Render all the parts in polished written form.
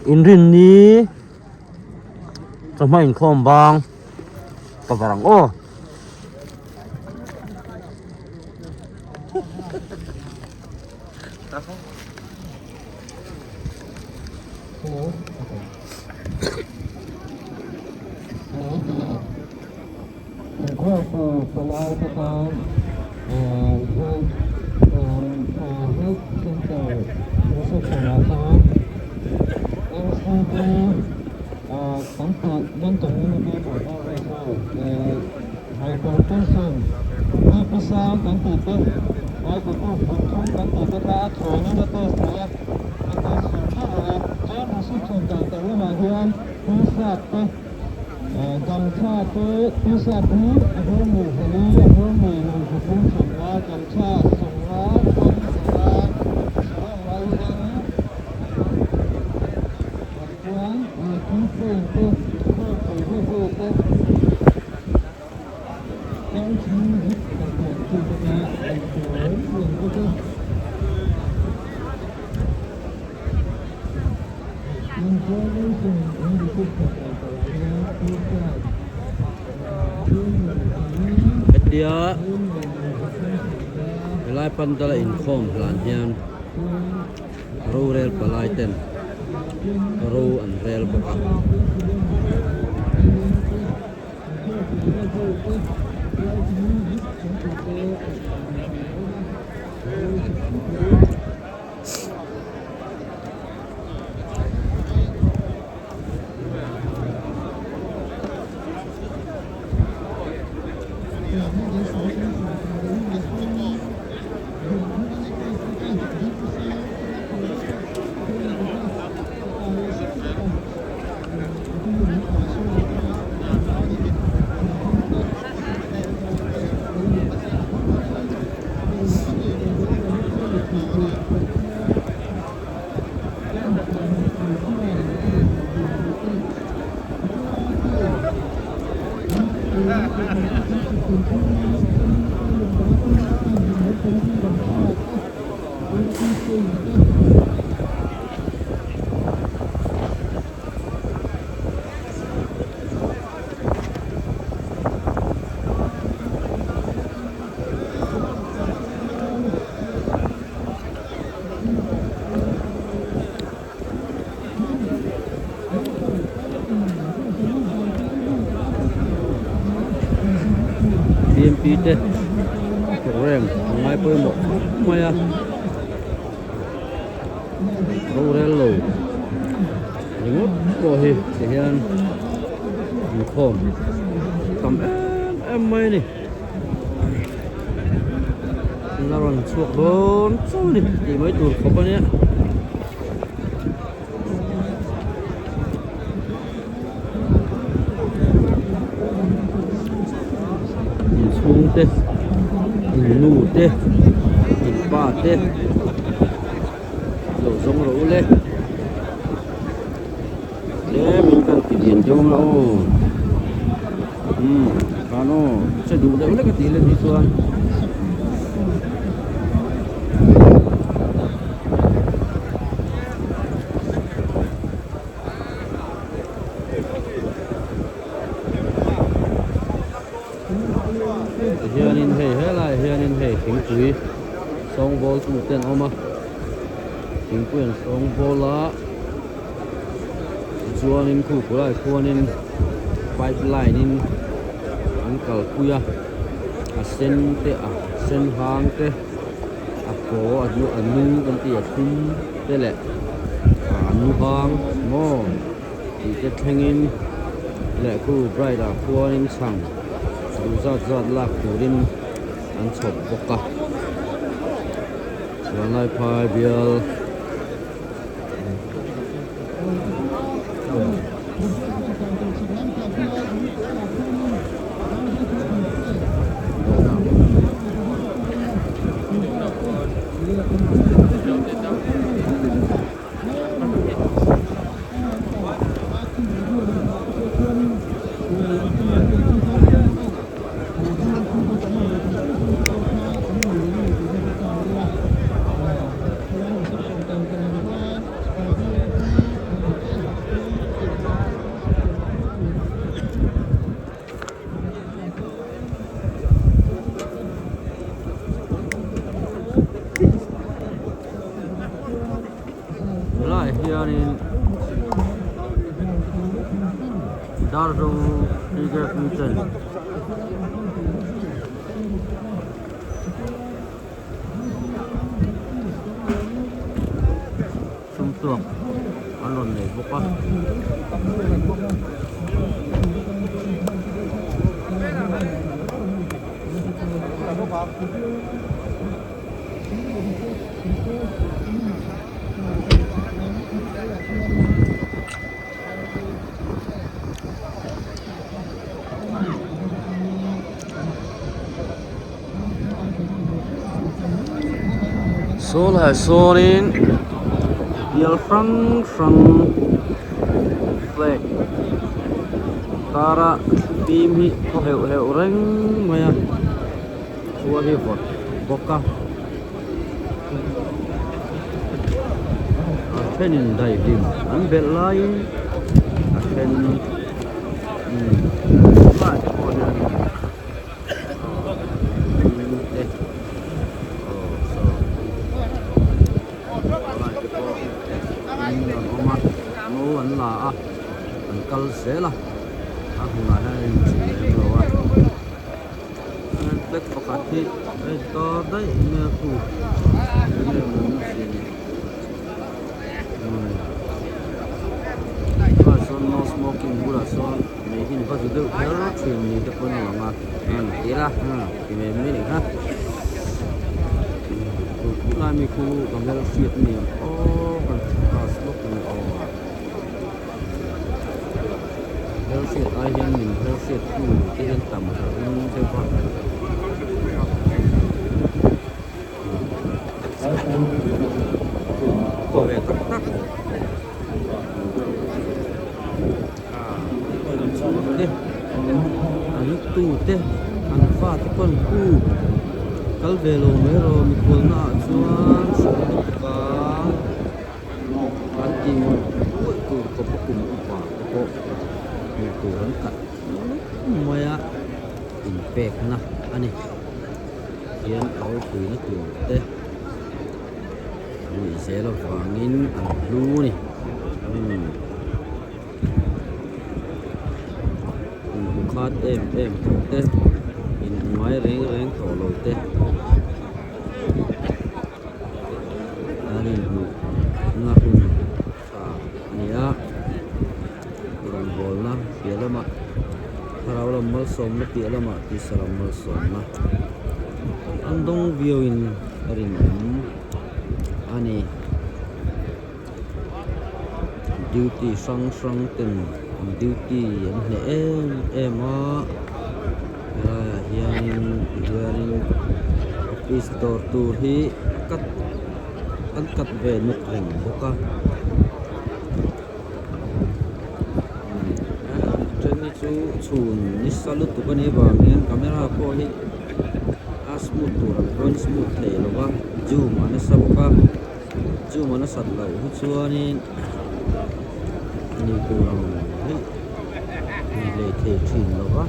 Inrinni chawhma inkhawm bang ka var ang aw. Hetia helai pandal a inkhawm hlan hian rorel palai ten ro an rel bawk a. Bmp te program a ngai pawimawh khawp mai a rorel lo ringawt pawh hi ti hian inkhawm tam em em mai a ni. La rawn chhuak dawn chauh a ni tih mai tur khawp a nia. Inchhung te in nu te in pa te lo zawng rawh u le tlemin kan ti lian deuh ang a aw umm khan aw che duh deuh hlek a tih leh ni chuan. Tihianin hei helaiah hianin hei thingpui sawngbawl tu te an awm a thingpui an sawngbawl a tichuanin khu kulaiah khuanin pipe line in an kalpui a a sen te a sen hang te a paw a nu a nu kan tih a thum te leh a nu hang maw tih te thlengin leh khu bride ah khuanin chhang duh zat zat lak turin an chhawp bawk a vanlaiphai bial. Darzo Cricket Mission. Sumtuak an rawn nei bawk a. Saw lai sawnin bial hrang hrang flag kara fim hi thaw heuh heuh reng mai a khua hi vawt bawk a a thenin daihlim an belh laiin a then umm te pawh hian te aw saw lai te pawh an awm a ngo an la a an kal zel a a hmunah hian a inchei lem lo a. Flag pakhat hi a intar daih mai a khu enge maw awmzia ni ah sawn no smoking bulah sawn mei hi va zu deuh kher thin ni te pawn a lang a ti ila ti mai mai anih kha khulai mi khu ka hmelhriat a ni ang aw kan class lawk a ni aw. Hmelhriat ai hian min hmelhriat tu te hian tam ka ring deuh a. Aw ve tak tak te an tu te an fa te pawn khu kal ve lo mai rawh mikhual na ah chuan hrilh lutuk a. An ti ngawih ngawih tur khawp a kum upa te pawh hmuh tur an kat nuk mai a, inpekna a ni. Hian a ropuina tur te a nih zel avangin an hlu a ni. Umm inhmu khat em em tawh te, inhmu ngai reng reng tawh lo te. An inhmuh na hun tha a ni a, rawngbawlna piah lamah thlarau lam malsawmna piah lamah tisa lam malsawmna an dawng viauin a rinawm a ni. Duty hrang hrang ten an duty an hneh em em a helaiah hianin tihianin office dawr tur hi a cut an cut ve nawk reng bawk a a then hi chu chhun nisa lutuk anih avang hian camera pawh hi a smooth tur ang pawn smooth thei lo va zoom a nasa bawk a. Chu maw nasat loh hi chuanin ni tur ang hi ni leh thei thin lo va.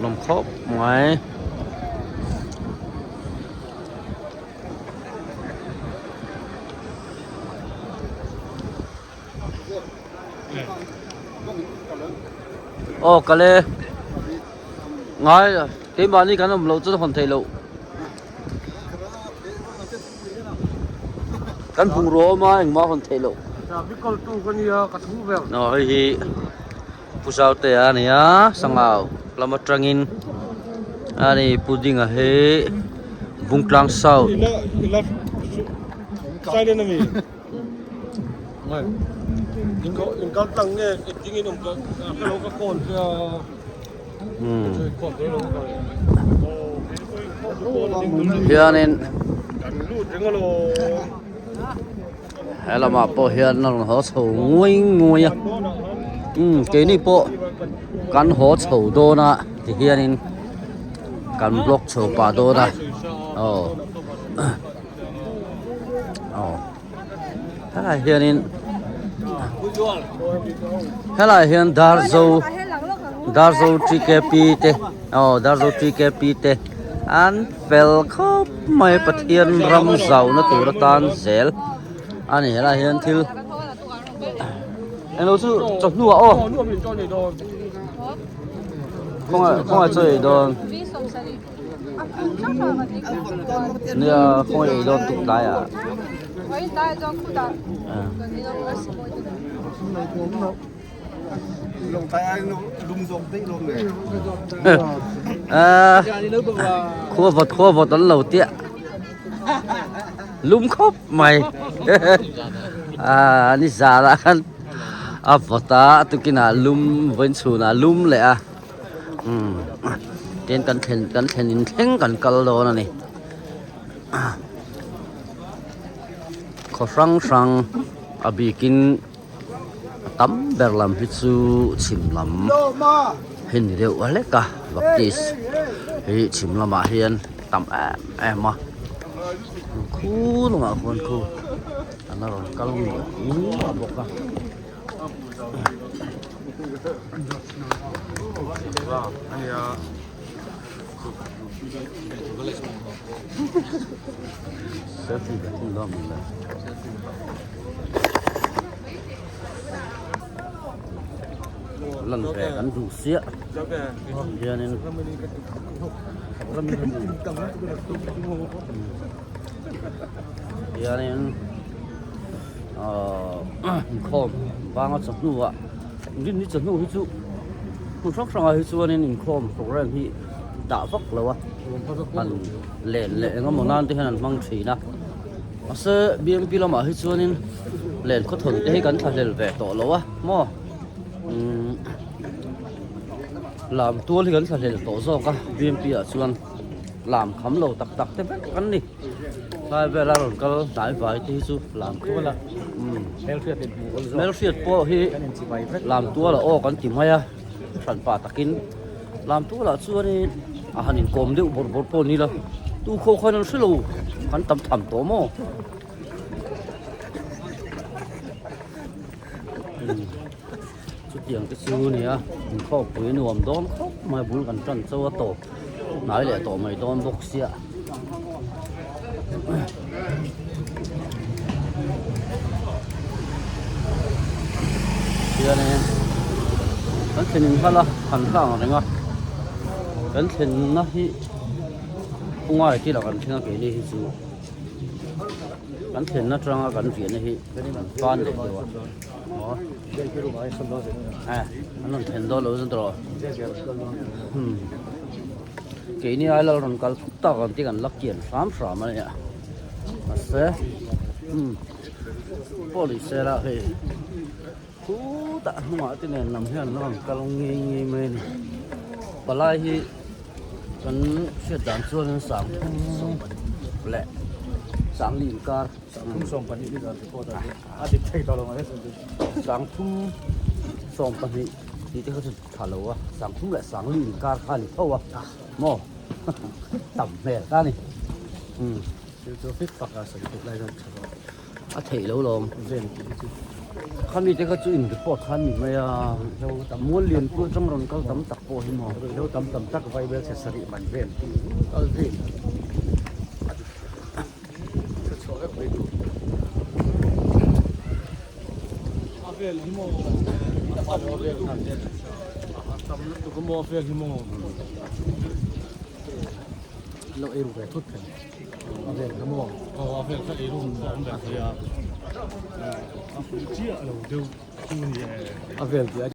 Lawm khawp mai. Aw kal e ngai keimahni kan awm loh chuan hawn theih loh kan bungrua awm a engmah hawn theih loh aw hei hi Pu Zautea a ni a Sangau lam atangin a ni Pu Dinga hi Bungtlang South. Hianin he lamah pawh hian a rawn haw chho nguai nguai a umm keini pawh kan haw chho dawn a tihianin kan block chho pah dawn a aw aw helaiah hianin. Helaiah hian Darzo Darzo TKP te aw Darzo TKP te an fel khawp mai Pathian ram zauhna tur atan zel a ni helaiah hian thil englo chu chawhnu ah aw khawngaih khawngaih chaw ei dawn. Nia khawngaih ei dawn tuk tlai ah. Khua vawt khua vawt an lo tia lum khawp mai a ni zan ah khan a vawt a tukin ah lum vawiin chhun ah lum leh a. Umm tin kan thlen kan thlen in thleng kan kal dawn a ni khaw hrang hrang a bikin a tam ber lam hi chu chhim lam hi ni deuh hlek a baptist hi chhim lamah hian tam em em a khu lungah khuan khu an la rawn kal nual bawk a. Lan ve kan duh siah hianin hianin ahh inkhawm banga chawhnu ah rinni chawhnu hi chu hmun hrang hrangah hi chuanin inkhawm program hi dah vak lo a han len leh eng emaw nan te hian an hmang thin a mahse B M P lamah hi chuanin len khawthawn te hi kan thlahlel ve tawh lo a maw umm lam tual hi kan thlahlel tawh zawk a B M P ah chuan lam kham lo tak tak te vek an ni. Tlai vela rawn kal hnai vai te hi chu lam khual a hmelhriat pawh hi lam tual a aw kan ti mai a hran pah takin lam tualah chuanin a han inkawm deuh bawrh bawrh pawh ni la tu khaw khan an hrelo kan tam tham tawh maw. Chutiang te chu nia inkhawpui nuam dawn khawp mai bul kan tan chauh a tawp hnai leh tawh mai dawn bawk sia. Hianin kan thlen in nghal a han hlang reng a kan thlenna hi khawngaiah te lah kan thleng a keini hi chu. Kan thlenna atanga kan riahna hi ban leh deuh a aw an rawn thlen dawn lo chuan tawh umm keini ai lal rawn kal thut tak ang tih kan la kian hram hram a nia mahse umm pawh ni se la hei khutah hnungah te nen lam hian an rawn kal ngei ngei mai a ni palai hi. Kan hriat dan chuan in sang thum leh sang li inkar Sang thum 12 ni dan report a a dik thei tawh lo mai sang thum 12 tih te kha chu tha lo a sang thum leh sang li inkar kha a ni tho a maw tam hmel kha a ni umm Thil chu fik fak a sawi theih lai chuan tha zawk. A theih lo lawm. Ven tih hi chu. Khami te kha chu in report khan ni mai a. Mual lian pawh atang rawn kal tam tak pawh hi maw. Ruihhlo tam tam tak vaibel chhe sarih man vel tih kal vel a dik theih lo. Thu chhuah vek mai tur. A vel hi maw a tam lutuk a tam lutuk a maw a vel hi maw. Lo ei ru ve thut thei. A vel kha maw? Aw a vel kha ei ru a awm ve thei a. A fuh chiah lo deuh chu ni e. A vel tih a.